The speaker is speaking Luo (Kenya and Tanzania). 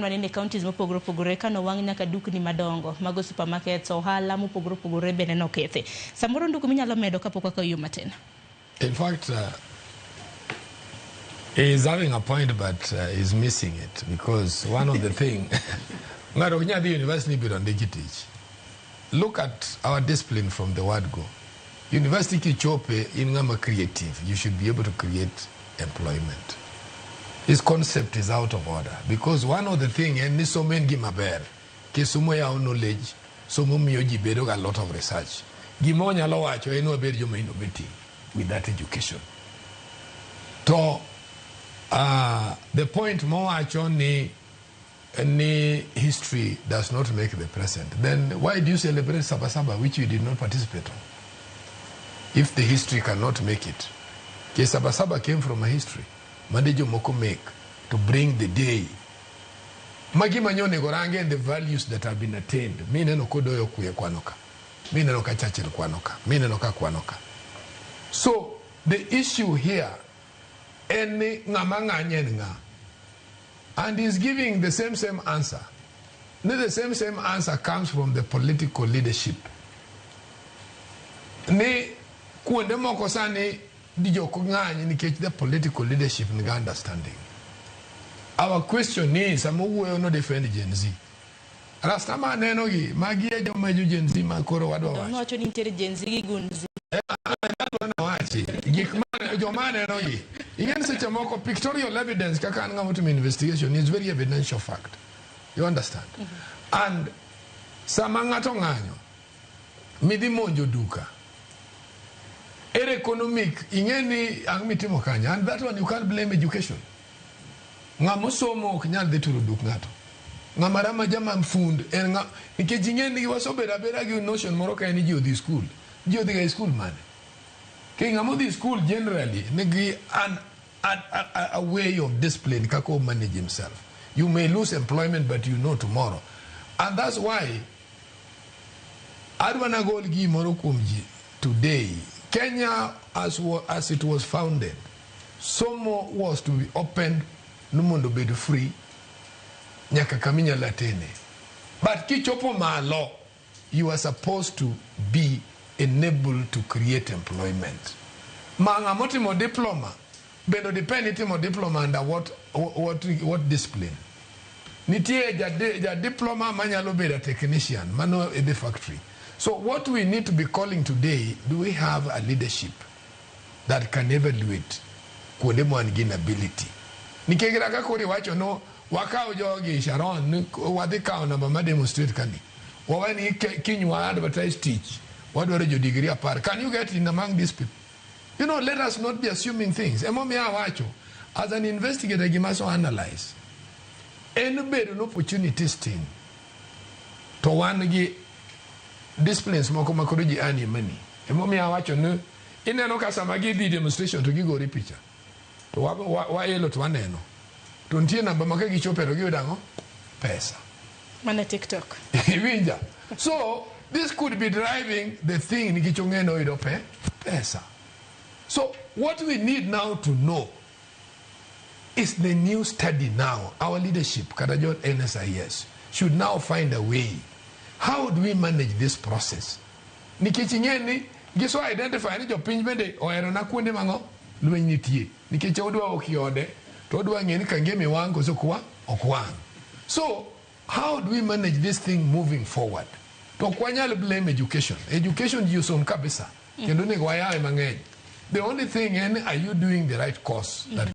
Wanene counties mopogore opogore kano wang' nyaka dukni madongo mago supermarkets, ohala mopogore opogore bende nokethi. Samoro nduku minyalo medo kapok wakawo yo matin. In fact, he's having a point, but he's missing it because one of the thing, ng'ato ok nyal dhi university biro ndiki tich. Look at our discipline from the word go. University kichope in ng'ama creative, you should be able to create employment. His concept is out of order because one of the thing en ni somo en gima ber. Kisomo yawo knowledge, somo miyo ji bedo ga lot of research. Gima onyalo wacho en wabed joma innovative with that education. To the point mowacho ni history does not make the present, then why do you celebrate Sabasaba, which you did not participate on? If the history cannot make it. Ke Sabasaba came from a history. Mane jomoko make to bring the day. Magi manyo onego range and the values that have been attained. Mi neno kodoyo kuye kwano ka. Mi neno ka Churchill kwano ka. Mi neno ka kwano ka. So the issue here en ni ng'ama ng'any en ng'a. And he's giving the same answer. Ni the same answer comes from the political leadership. Ni kuonde moko sani di jok ng'any nikech the political leadership nigi understanding. Our question is, sama owuoyo no defend Gen Z. Rasta ma aneno gi, magi e joma jo Gen Z ma koro wadwa wacho. Nowacho ni nitiere Gen Z gi Gun Z. Wachi gik ma joma aneno gi ing'e ni seche moko pictorial evidence kaka an ng'ama otimo investigation is very evidential fact, you understand? And sama ng'ato ng'anyo midhi monjo duka ere economic ing'e ni ang' mitimo kanyo, and that one you can't blame education. Ng'ama osomo ok nyal dhi turo duk ng'ato. Ng'ama rama jama fund en ng'a nikech ing'e ni wasebedo abeda gi notion moro ka en ni ji odhi school, ji odhi ga e school mane ke ng'ama odhi school generally nigi an a way of discipline kaka o manage himself. You may lose employment, but you know tomorrow. And that's why adwa nagol gimoro kuom ji today. Kenya as it was founded, somo was to be opened ni mondo obed free nyaka kama inyalo atene, but kichopo malo you are supposed to be enabled to create employment. Ma ng'ama otimo diploma bende depend itimo diploma under what discipline. Nitie ja diploma manyalo bedo a technician mano e the factory. So what we need to be calling today, do we have a leadership that can evaluate kuonde ma wan gi inability? Nikech kata koro iwacho no wakaw jogi, Sharon, ni wadhi kawo namba ma demonstrate kani wawe ni kiny wa advertise tich wadwaro jo degree 10. Can you get in among these people? Let us not be assuming things. Emomiyo awacho as an investigator gima so analyze en bedo no opportunities tin to wan gi disciplines moko ma koro ji earn money. Emomiyo awacho ni ineno ka sama gidhi demonstration to gigore picha to waelo to waneno to nitie namba ma ka gichope to giyudo ang'o? Pesa. Mana TikTok. Iwinja? So this could be driving the thing nikech ong'e ni oyudo pesa. So what we need now to know is the new study now. Our leadership, kata jo NSIS, should now find a way. How do we manage this process? Nikech ing'e ni giso identify ni jopiny bende ohero na kuonde mang'o lweny nitie. Nikech odwa ok ode, to odwa ng'e ni Kangemi wang' koso ok wang'. So how do we manage this thing moving forward? To ok wanyal blame education. Education ji osom kabisa. Kendo onego wayawe mang'eny. The only thing en, are you doing the right course that